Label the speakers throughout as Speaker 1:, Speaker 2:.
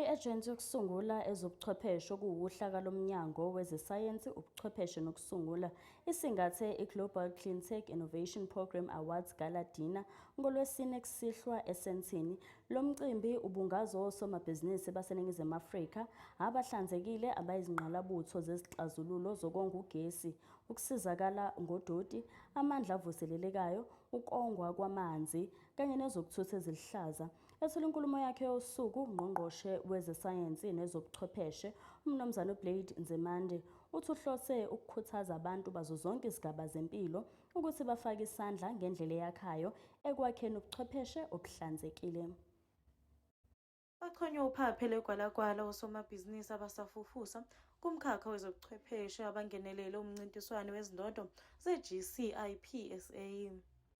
Speaker 1: I-Ejensi yokusungula ezobuchwepheshe okuwuhlaka loMnyango Wezesayensi, Ubuchwepheshe Nokusungula isingathe i-Global Cleantech Innovation Programme Awards Gala Dinner ngoLwesine kusihlwa eSandton. Lo mcimbi ubungaza osomabhizinisi baseNingizimu Afrika abahlanzekile abayizingqalabutho zezixazululo zokonga ugesi, ukusizakala ngodoti, amandla avuselelekayo, ukongwa kwamanzi kanye nezokuthutha eziluhlaza. Ethula inkulumo yakhe yosuku, uNgqongqoshe Wezesayensi Nezobuchwepheshe, uMnumzane uBlade Nzimande, uthi uhlose ukukhuthaza abantu bazo zonke izigaba zempilo ukuthi bafake isandla ngendlela eyakhayo ekwakheni ubuchwepheshe obuhlanzekile.
Speaker 2: Bachonywe uphaphe lwegwalagwala osomabhizinisi abasafufusa kumkhakha wezobuchwepheshe abangenelele umncintiswano wezindondo ze-GCIPSA.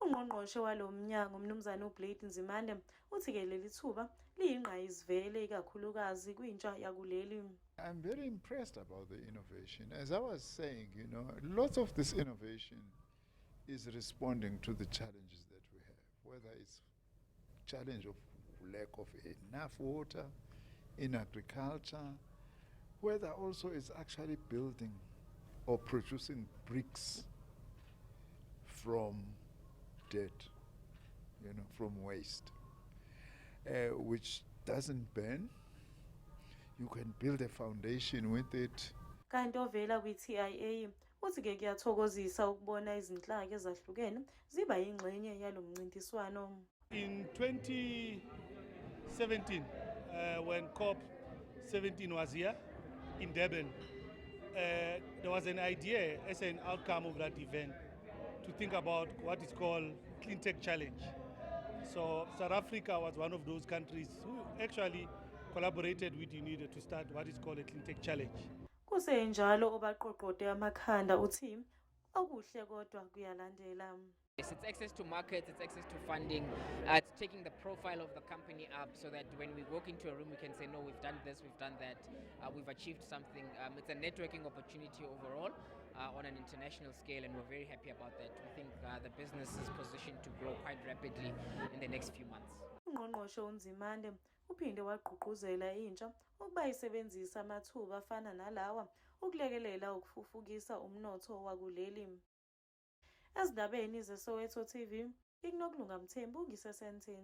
Speaker 2: Ungqongqoshe walo mnyango uMnumzane uBlade Nzimande uthi-ke leli thuba liyingqayizivele ikakhulukazi kwintsha yakuleli.
Speaker 3: I'm very impressed about the innovation. As I was saying, lots of this innovation is responding to the challenges that we have, whether it's challenge of lack of enough water in agriculture, whether also it's actually building or producing bricks from dirt, from waste, which doesn't burn. You can build a foundation with it.
Speaker 2: Kanti ovela kwi-TIA uthi-ke kuyathokozisa ukubona izinhlaka ezahlukene ziba yingxenye yalo mncintiswano.
Speaker 4: In 2017, when COP17 was here in Durban, there was an idea as an outcome of that event to think about what is called Clean Tech Challenge. So South Africa was one of those countries who actually collaborated with UNIDO to start what is called a Clean Tech Challenge.
Speaker 2: Kusenjalo obaqoqode amakhanda uthi okuhle kodwa kuyalandela.
Speaker 5: Yes, it's access to markets, it's access to funding, it's taking the profile of the company up so that when we walk into a room we can say, "No, we've done this, we've done that, we've achieved something." It's a networking opportunity overall on an international scale, and we're very happy about that. We think the business is positioned to grow quite rapidly in the next few months.
Speaker 2: Ungqongqoshe uNzimande uphinde wagqugquzela intsha ukuba isebenzise amathuba afana nalawa ukulekelela ukufufukisa umnotho wakuleli. Ezindabeni zeSoweto TV, ngikuNokulunga Mthembu ngiseSandton.